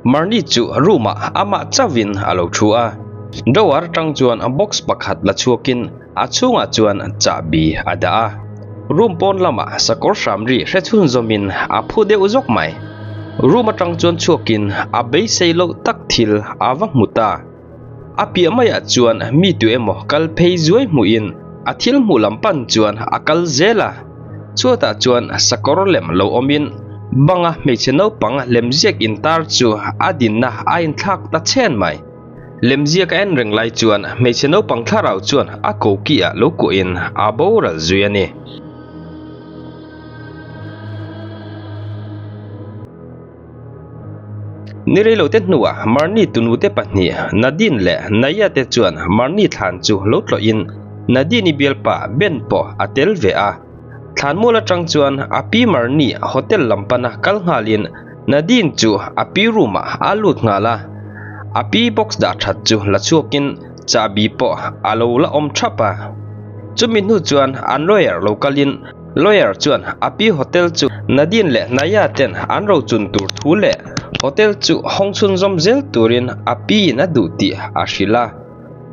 Marnie chu room ah amah chauhin a lo thu a. Drawer atang chuan box pakhat la chhuakin a chhungah chuan chahbi a dah a. Room pawn lamah sakawr hram ri hre chhunzawmin a phu deuh zawk mai. Room atang chuan chhuakin a beisei loh tak thil a va hmu ta. A piah maiah chuan mi tu emaw kal phei zuai hmuhin a thil hmuh lam pan chuan a kal zel a. Chhuatah chuan sakawr lem lo awmin banga hmeichhe naupang lemziak intar chu a dinna a inthlak ta chhen mai. Lemziak a en reng lai chuan hmeichhe naupang thlarau chuan a koki-ah lo kuahin a boral zui a ni. Ni reilote hnuah Marnie tunute pahnih Nadine leh Naya te chuan Marnie thlan chu lo tlawhin Nadine-i bialpa Ben pawh a tel ve a. Thlanmual atang chuan a pi Marnie hotel lam pana kal nghalin Nadine chu a pi room-ah a lut nghal a. A pi box dah that chu la chhuakin chahbi pawh a lo la awm thap a. Chumi hnu chuan an lawyer lo kalin Lawyer chuan a pi hotel chu Nadine leh Naya ten an rochun tur thu leh hotel chu hawng chhunzawm zel turin a pi in a duh tih a hrilh a.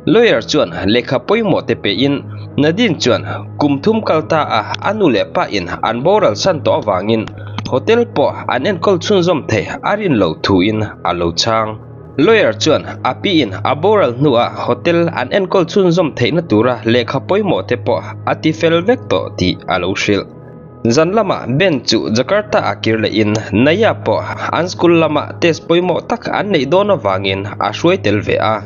Lawyer chuan lehkha pawimawh te pehin Nadine chuan kum thum kal ta a a nu leh pa in an boral san tawh avangin hotel pawh an enkawl chhunzawm thei a rin lo thu in a lo chhang. Lawyer chuan a pi in a boral hnuah hotel an enkawl chhunzawm theihna tura lehkha pawimawh te pawh a ti fel vek tawh tih a lo hrilh. Zan lamah Ben chu Jakarta ah kir leh in Naya pawh an school lamah test pawimawh tak an neih dawn avangin a hruai tel ve a.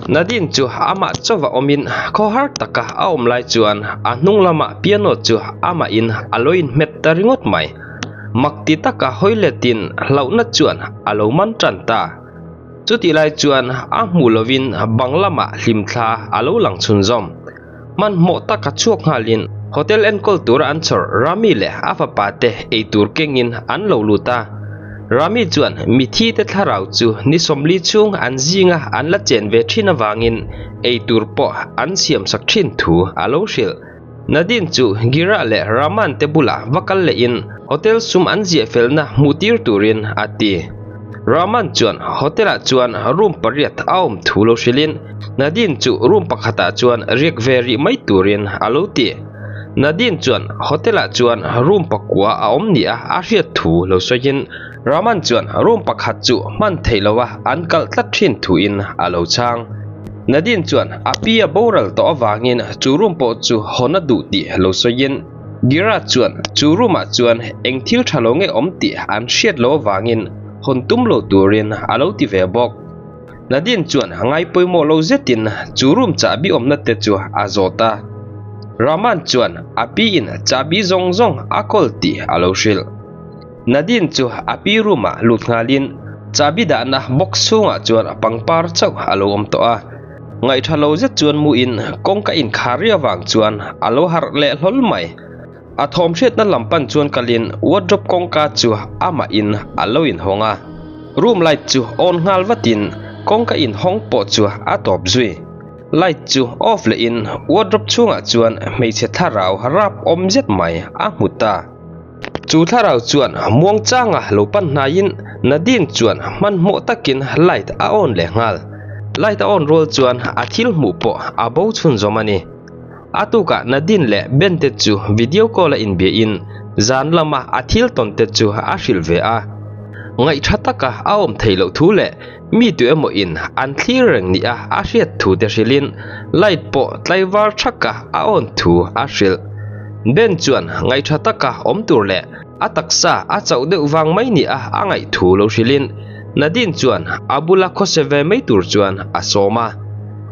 Nadine chu amah chauva awmin khawhar taka a awm lai chuan a hnung lamah piano chu amahin a lo inhmet ta ringawt mai. Mak ti taka hawi letin hlauhna chuan a lo man tan ta. Chutih lai chuan a hmuh lovin bang lamah hlimthla a lo lang chhunzawm. Hmanhmawh taka chhuak nghalin hotel enkawl tura an chhawr Rami leh a fapa te eitur kengin an lo lut a. Rami chuan mithi te thlarau chu ni sawmli chhung an zinga an la chen ve thin avangin eitur pawh an siamsak thin thu a lo hrilh. Nadine chu Gira leh Raman te bulah va kal lehin hotel sum an ziah felna hmuh tir turin a ti. Raman chuan hotel ah chuan room pariat a awm thu lo hrilhin Nadine chu room pakhatah chuan riak ve rih mai turin a lo ti. Nadine chuan hotel ah chuan room pakua a awm nia a hriat thu lo sawiin Raman chuan room pakhat chu hman theih loha an kalh tlat thin thuin a lo chhang. Nadine chuan a pi a boral tawh avangin chu room pawh chu hawn a duh tih lo sawiin Gira chuan chu room ah chuan eng thil tha lo nge awm tih an hriat loh avangin hawn tum lo turin a lo ti ve bawk. Nadine chuan ngai pawimawh lo zetin chu room chahbi awmna te chu a zawt a. Rahman chuan a pi in chahbi zawng zawng a kawl tih a lo hrilh. Nadine chu a pi room ah lut nghalin chahbi dahna box chhungah chuan pangpar chauh a lo awm tawh a. Ngaihṭha lo zet chuan muin kawngka inkhar ri avang chuan a lo harh leh hlawl mai. A thawm hriatna lam pan chuan kalin wardrobe kawngka chu amahin a lo inhawng a. Room light chu on nghal vatin kawngka inhawng pawh chu a tawp zui. Light chu off lehin wardrobe chhungah chuan hmeichhe thlarau rap awm zet mai a hmu ta. Chu thlarau chuan muang changa lo pan hnaiin Nadine chuan hmanhmawh takin light a on leh nghal. Light a on rual chuan a thil hmuh pawh a bo chhunzawm a ni. A tukah Nadine leh Ben te chu video call a inbiahin zan lama a thil tawn te chu a hrilh ve a. Ngaihṭha taka a awm theih loh thu leh mi tu emaw in an thlir reng nia a hriat thu te hrilhin light pawh tlaivar thaka a on thu a hrilh. Ben chuan ngaihṭha taka awm tur leh a taksa a chauh deuh vang mai nia a ngaih thu lo hrilhin Nadine chuan a bula khawse ve mai tur chuan a sawm a.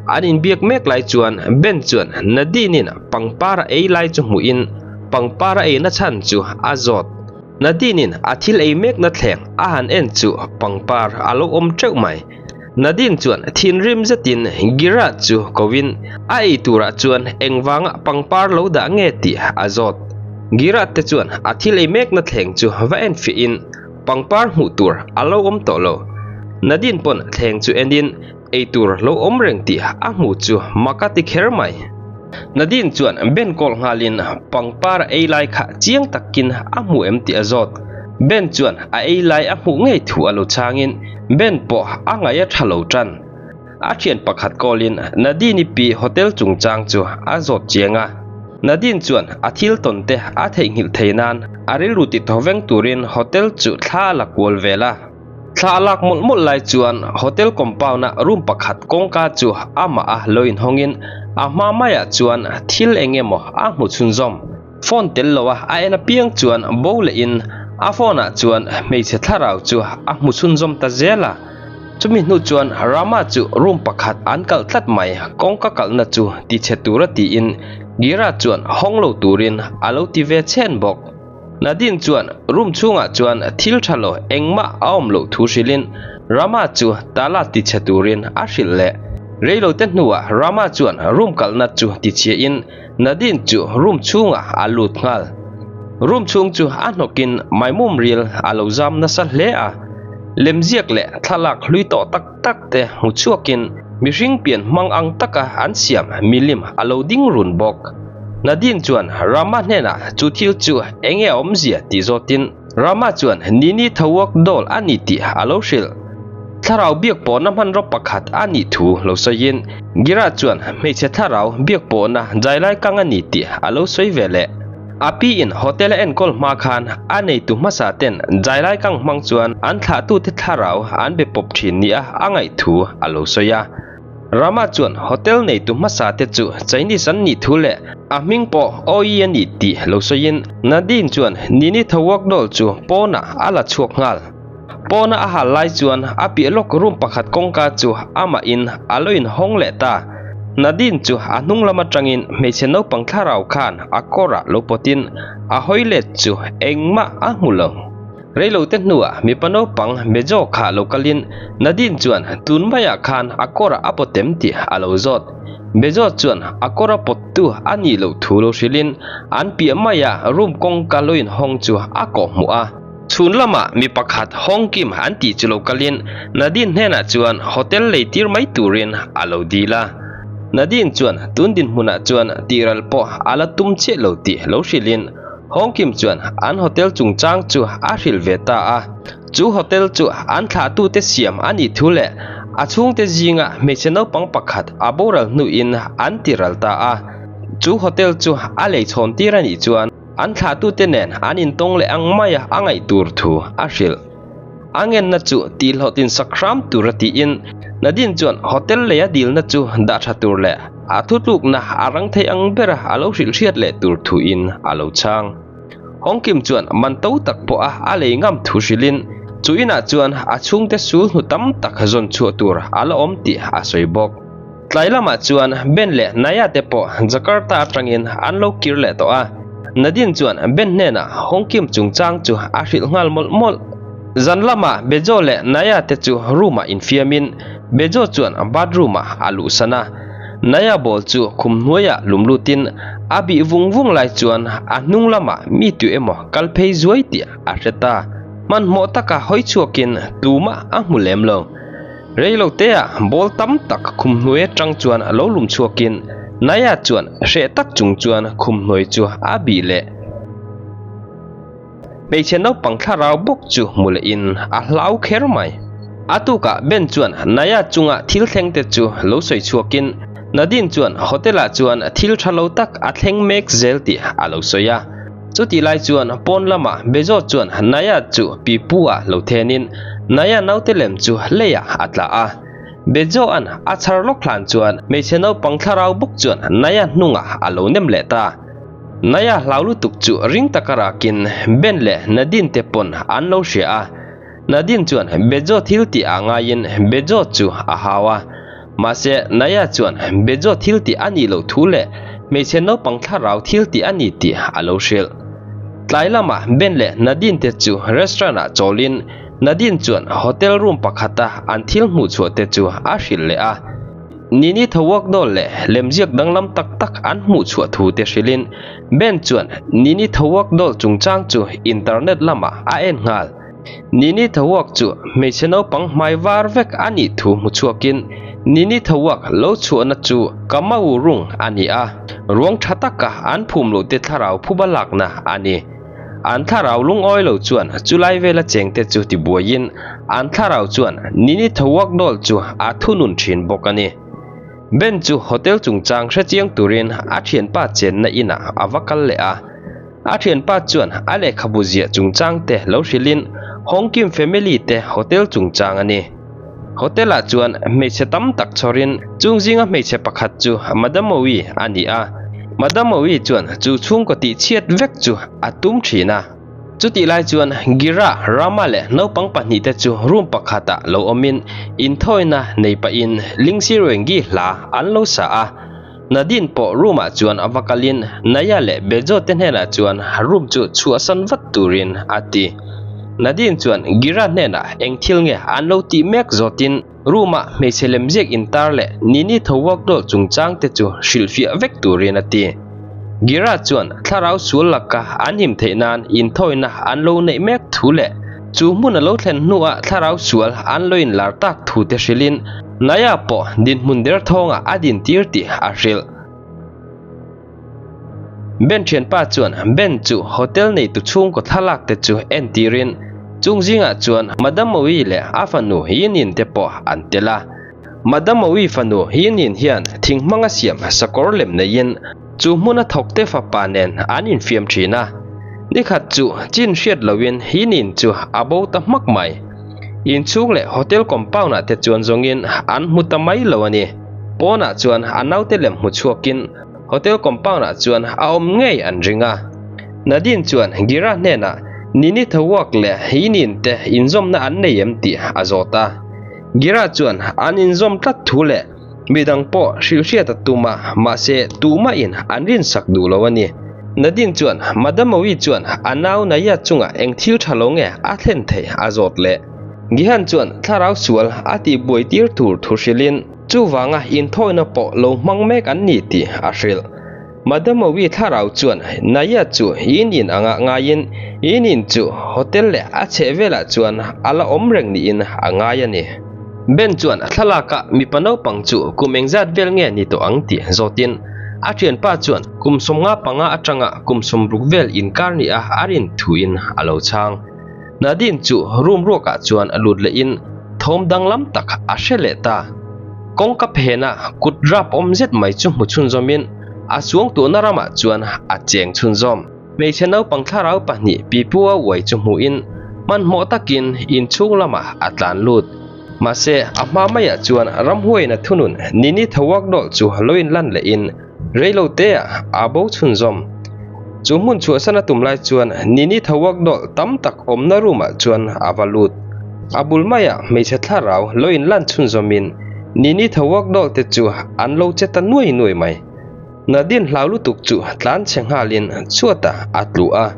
An inbiak mek lai chuan Ben chuan Nadine-in pangpar a ei lai chu hmuhin pangpar a eina chhan chu a zawt. Nadine-in a thil ei mekna thleng a han en chu pangpar a lo awm teuh mai. Nadine chuan thinrim zetin Gira chu koin a ei turah chuan engvanga pangpar lo dah nge tih a zawt. Gira te chuan a thil ei mekna thleng chu va en fiahin pangpar hmuh tur a lo awm tawh lo. Nadine pawn thleng chu enin Ei tur lo awm reng tih a hmu chu mak a ti kher mai. Nadine chuan Ben call nghalin pangpar a ei lai kha chiang takin a hmu em tih a zawt. Ben chuan a ei lai a hmuh ngei thu a lo chhangin Ben pawh a ngaih a tha lo tan. A thian pakhat call-in Nadine-i pi hotel chungchang chu a zawt chiang a. Nadine chuan a thil tawn te a theihnghilh thei nan a rilru ti thaw veng turin hotel chu thla a la kual vel a. Thla a lak mawlh mawlh lai chuan hotel compound-a room pakhat kawngka chu amah a lo inhawngin a hma maiah chuan thil eng emaw a hmu chhunzawm. Phone tel lo a a en apiang chuan bo lehin a phone ah chuan hmeichhe thlarau chu a hmu chhunzawm ta zel a. Chumi hnu chuan Rama chu room pakhat an kalh tlat mai, kawngka kalhna chu tichhe tura tiin Gira chuan hawng lo turin a lo ti ve chhen bawk. Nadine chuan room chhungah chuan thil tha lo engmah a awm loh thu hrilhin Rama chu tala tichhe turin a hrilh leh. Reilote hnuah Rama chuan room kalhna chu tichhiahin Nadine chu room chhungah a lut nghal. Room chhung chu a hnawkin maimum ril a lo zam nasa hle a, lemziak leh thlalak hlui tawh tak tak te hmu chhuakin mihring pian hmang ang taka an siam milim a lo ding run bawk. Nadine chuan Rama hnenah chu thil chu eng nge a awmzia tih zawtin Rama chuan Nini thawuak dawl a ni tih a lo hrilh. Thlarau biak pawhna hmanraw pakhat a nih thu lo sawiin Gira chuan hmeichhe thlarau biak pawhna jailai kang a ni tih a lo sawi ve leh. A pi in hotel a enkawl hma khan a neitu hmasa ten jailai kang hmang chuan an thlahtute thlarau an be pawp thin nia a ngaih thu a lo sawi a. Rama chuan hotel neitu hmasa te chu Chinese an nih thu leh a hming pawh Oyi a ni tih lo sawiin Nadine chuan Nini thawuak dawl chu pawnah a la chhuak nghal. Pawna a hal lai chuan a piah lawk room pakhat kawngka chu amahin a lo inhawng leh ta. Nadine chu a hnung lam atangin hmeichhe naupang thlarau khan a kawrah lo pawtin a hawi let chu engmah a hmu lo. Reilote hnuah mipa naupang Mejo kha lo kalin Nadine chuan tun maiah khan a kawrah a pawtem tih a lo zawt. Mejo chuan a kawra pawttu a nih loh thu lo hrilhin an piah maia room kawngka lo inhawng chu a kawhhmuh a. Chhun lamah mi pakhat Hong Kim an tih chu lo kalin Nadine hnenah chuan hotel lei tir mai turin a lo dil a. Nadine chuan tun dinhmunah chuan tihral pawh a la tum chiah lo tih lo hrilhin Hong Kim chuan an hotel chungchang chu a hrilh ve ta a. Chu hotel chu an thlahtute siam a nih thu leh a chhungte zinga hmeichhe naupang pakhat a boral hnuin an tiral ta a. Chu hotel chu a lei chhawn tir a nih chuan An thlahtute nen an intawng leh ang maia a ngaih tur thu a hrilh. A ngenna chu tihhlawhtin sak hram tur a tiin Nadine chuan hotel lei a dilna chu dah tha tur leh a thutlukna a rang thei ang bera a lo hrilh hriat leh tur thuin a lo chhang. Hong Kim chuan man to tak pawha a lei ngam thu hrilhin chu inah chuan a chhungte sul hnu tam tak zawn chhuah tur a la awm tih a sawi bawk. Tlai lamah chuan Ben leh Naya te pawh Jakarta atangin an lo kir leh tawh a. Nadine chuan Ben hnenah Hong Kim chungchang chu a hrilh nghal mawlh mawlh. Zan lamah Bejo leh Naya te chu room-ah infiamin Bejo chuan bathroom-ah a luhsan a. Naya ball chu khum hnuaiah lum lutin a bih vung vung lai chuan a hnung lamah mi tu emaw kal phei zuai tih a hre ta. Hmanhmawh taka hawi chhuakin tumah a hmu lem lo. Reilo teah ball tam tak khum hnuai atang chuan a lo lum chhuakin Naya chuan hreh tak chung chuan khum hnuai chu a bih leh. Hmeichhe naupang thlarau bawk chu hmu lehin a hlau kher mai. A tukah Ben chuan Naya chunga thil thleng te chu lo sawi chhuakin Nadine chuan hotel ah chuan thil tha lo tak a thleng mek zel tih a lo sawi a. Chutih lai chuan pawn lamah Bezo chuan Naya chu pipu ah lo thenin Naya naute lem chu leiah a tla a. Bezoa'n a chhar lawk hlan chuan hmeichhe naupang thlarau bawk chuan Naya hnungah a lo nem leh ta. Naya hlau lutuk chu ring taka rakin Ben leh Nadine te pawn an lo hria a. Nadine chuan Bezo thil tih ah ngaiin Bezo chu a hau a. Mahse, Naya chuan Bejo thil tih a nih loh thu leh hmeichhe naupang thlarau thil tih a ni tih a lo hrilh. Tlai lamah Ben leh Nadine te chu restaurant ah chawlin Nadine chuan hotel room pakhata an thil hmuh chhuah te chu a hrilh leh a. Nini thawuak dawl leh lemziak danglam tak tak an hmuh chhuah thu te hrilhin Ben chuan Nini thawuak dawl chungchang chu internet lamah a en nghal. Nini Thawuak chu hmeichhe naupang hmai var vek a nih thu hmu chhuakin Nini Thawuak lo chhuahna chu Kamau rung a ni a, ruang tha taka an phum lohte thlarau phuba lakna a ni. An thlarau lungawi lo chuan chulai vela chengte chu tibuaiin an thlarau chuan Nini Thawakdawl chu a thunun thin bawk a ni. Ben chu hotel chungchang hrechiang turin a thianpa chenna inah a va kal leh a. A thianpa chuan a lehkhabu ziah chungchang te lo hrilhin Hongkim family te hotel chungchang a ni. Hotel ah chuan hmeichhe tam tak chhawrin chung zinga hmeichhe pakhat chu Madamowi a ni a. Madamowi chuan chu chhungkaw tih chhiat vek chu a tum thin a. Chutih lai chuan Gira, Rama leh naupang pahnihte chu room pakhatah lo awmin inthawina nei pahin Lingsiruengi hla an lo sa a. Nadine pawh room ah chuan a va kalin Naya leh Bejo te hnenah chuan room chu chhuahsan vat turin a ti. Nadine chuan Gira hnenah eng thil nge an lo tih mek zawtin room ah hmeichhe lemziak intar leh Nini tho walk dawl chungchang te chu hrilhfiah vek turin a ti. Gira chuan thlarau sual laka an him theih nan inthawina an lo neih mek thu leh chu hmun a lo thlen hnuah thlarau sual an lo inlar tak thu te hrilhin Naya pawh dinhmun derthawngah a dintir tih a hrilh. Ben thianpa chuan Ben chu hotel neitu chhungkaw thlalak te chu entirin chung zingah chuan Madamowi leh a fanu Yinin te pawh an tel a. Madamowi fanu Yinin hian thing hmanga siam sakawr lem neiin chu hmuna thawkte fapa nen an infiam thin a. Nikhat chu chin hriat loin Yinin chu a bo ta hmak mai. Inchhung leh hotel compound ah te chuan zawngin an hmu ta mai lo a ni. Pawnah chuan a naute lem hmu chhuakin hotel compound ah chuan a awm ngei an ring a. Nadine chuan Gira hnenah Nini Thawak leh Yinin te inzawmna an nei em tih a zawt a. Gira chuan an inzawm tlat thu leh midang pawh hrilhhriat a tum a, mahse tumahin an rinsak duh lo a ni. Nadine chuan Madamowi chuan a nau Naya chungah eng thil tha lo nge a thlen theih a zawt leh. Gihan chuan thlarau sual a tihbuai tir tur thu hrilhin chuvanga inthawina pawh lo hmang mek an ni tih a hrilh. Madamowi thlarau chuan Naya chu in in anga ngaiin in in chu hotel leh a chhehvelah chuan a la awm reng niin a ngai a ni. Ben chuan thlalaka mipa naupang chu kum engzat vel nge ni tawh ang tih zawtin a thianpa chuan kum 55 atanga kum 60 vel inkar nia a rin thuin a lo chhang. Nadine chu room ruakah chuan a lut lehin thawm danglam tak a hre leh ta. Kawngka phena kut rap awm zet mai chu hmu chhunzawmin a suangtuahna ramah chuan a cheng chhunzawm. Hmeichhe naupang thlarau pahnih pipu a uai chu hmuhin hmanhmawh takin inchhung lamah a tlan lut. Mahse, a hma maiah chuan ramhuaiin a thunun Nini Thawak dawlh chu lo inlan lehin reilo teah a bo chhunzawm. Chu hmun chhuahsan a tum lai chuan Nini Thawak dawlh tam tak awmna room ah chuan a va lut. A bul maiah hmeichhe thlarau lo inlan chhunzawmin Nini Thawak dawlh te chu an lo che ta nuai nuai mai. Nadine hlau lutuk chu tlan chhe nghalin chhuatah a tlu a,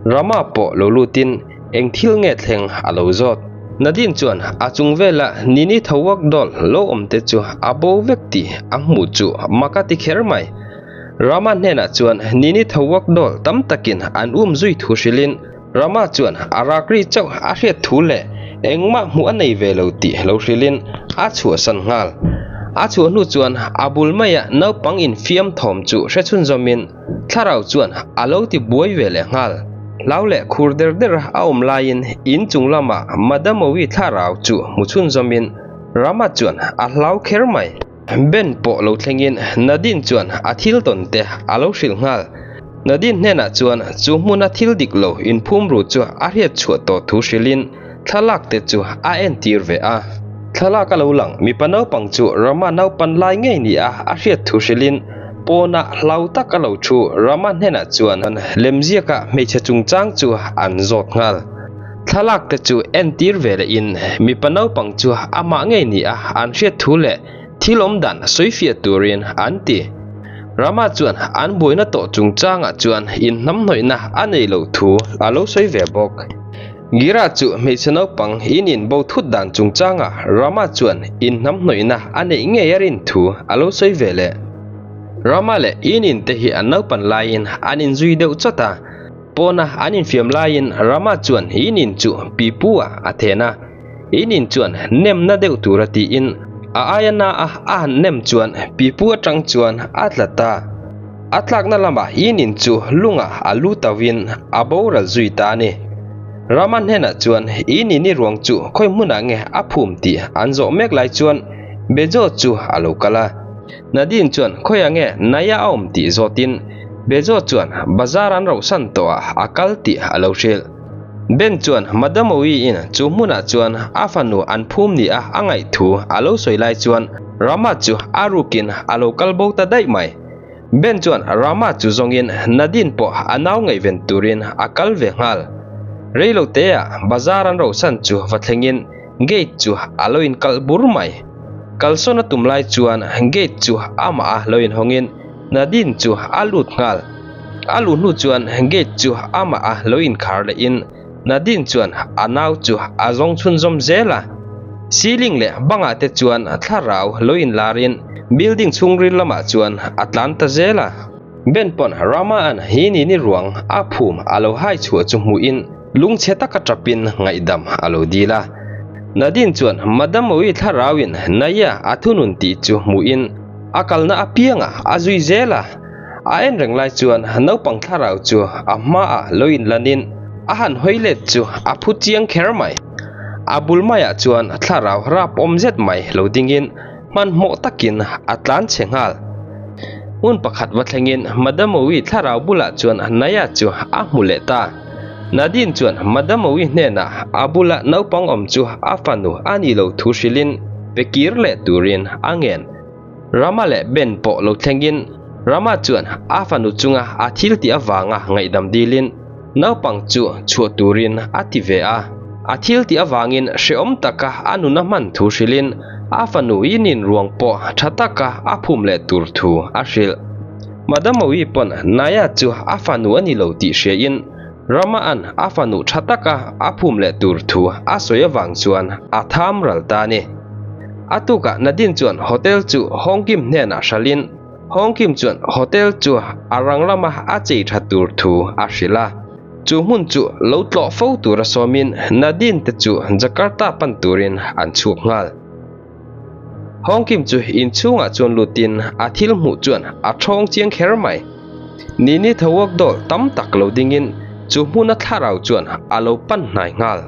Rama pawh lo lutin eng thil nge thleng a lo zawt. Nadine chuan a chung vela Nini Thawak dawlh lo awm te chu a bo vek tih a hmuh chu mak a ti kher mai. Rama hnenah chuan Nini Thawak dawlh tam takin an um zui thu hrilhin Rama chuan a rak ri chauh a hriat thu leh engmah hmuh a nei ve lo tih lo hrilhin a chhuahsan nghal. A chhuah hnu chuan a bul maia naupang infiam thawm chu hre chhunzawmin thlarau chuan a lo ti buai ve leh nghal. Hlau leh khur der der a awm laiin in chung lama Madamowi thlarau chu hmu chhunzawmin Rama chuan a hlau kher mai. Ben pawh lo thlengin Nadine chuan a thil tawn te a lo hrilh nghal. Nadine hnenah chuan chu hmuna thil dik lo inphum ru chu a hriat chhuah tawh thu hrilhin thlalak te chu a entir ve a. Thlalak a lo lang mipa naupang chu Rama naupan lai ngei nia a hriat thu hrilhin pawnah hlau tak a lo thu Rama hnenah chuan lemziaka hmeichhe chungchang chu an zawt nghal. Thlalak te chu entir ve leh in mipa naupang chu amah ngei nia an hriat thu leh thil awm dan sawifiah turin an ti. Rama chuan an buaina tawh chungchangah chuan inhnamhnawihna a nei loh thu a lo sawi ve bawk. Gira chu hmeichhe naupang in in bo thut dan chungchangah Rama chuan inhnamhnawihna a neih ngei a rin thu a lo sawi ve leh. Rama leh in in te hi an naupan laiin an inzui deuh chawt a. Pawna an infiam laiin Rama chuan in in chu pipu ah a then a, in in chuan nemna deuh tura tiin a aia na a a han nem chuan pipu atang chuan a tla ta. A tlakna lamah Inin chu lungah a lu tauhin a boral zui ta a ni. Rama hnenah chuan Inini ruang chu khawi hmunah nge a phum tih an zawh mek lai chuan Bejo chu a lo kal a. Nadine chuan khawiah nge Naya a awm tih zawtin Bejo chuan bazar an rohsan tawhah a kal tih a lo hrilh. Ben chuan Madamoui-in chu hmunah chuan a fanu an phum ni a a ngaih thu a lo sawi lai chuan Rama chu a rukin a lo kal bo ta daih mai. Ben chuan Rama chu zawngin Nadine pawh a nau ngaihven turin a kal ve nghal. Reiloteah bazar an rohsan chu va thlengin gate chu a lo inkalh bur mai. Kalsawn a tum lai chuan gate chu amah a lo inhawngin Nadine chu a lut nghal. A luh hnu chuan gate chu amah a lo inkhar lehin Nadine chuan a nau chu a zawng chhunzawm zel a. Ceiling leh bangah te chuan thlarau lo inlarin building chhungril lamah chuan a tlan ta zel a. Ben pawn Rama-a'n hi ni ni ruang a phum a lo hai chhuah chu hmuhin lungchhe taka tapin ngaihdam a lo dil a. Nadine chuan Madamoui thlarauin Naya a thunun tih chu hmuhin a kalna apianga a zui zel a. A en reng lai chuan naupang thlarau chu a hmaah lo inlanin a han hawi let chu a phu chiang kher mai. A bul maiah chuan thlarau rap awm zet mai lo dingin hmanhmawh takin a tlan chhe nghal. Hmun pakhat va thlengin Madamoui thlarau bulah chuan Naya chu a hmu leh ta. Nadine chuan Madamoui hnenah a bula naupang awm chu a fanu a nih loh thu hrilhin pe kir leh turin a ngen. Rama leh Ben pawh lo thlengin Rama chuan a fanu chunga a thil tih avanga ngaihdam dilin naupang chu chhuah turin a ti ve a. A thil tih avangin hrehawm taka a nuna hman thu hrilhin a fanu inin ruang pawh tha taka a phum leh tur thu a hrilh. Madamoui pawn Naya chu a fanu a ni lo tih hriain Rama-a'n a fanu tha taka a phum leh tur thu a sawi avang chuan a tham ral ta a ni. A tukah Nadine chuan hotel chu Hong Kim hnenah hralhin Hong Kim chuan hotel chu a rang lama a chei tha tur thu a hrilh a. Chu hmun chu lo tlawh fo tura sawmin Nadine te chu Jakarta pan turin an chhuak nghal. Hong Kim chu inchhungah chuan lutin a thil hmuh chuan a thawng chiang kher mai. Nini thawak dawl tam tak lo dingin chu hmuna thlarau chuan a lo pan hnai nghal.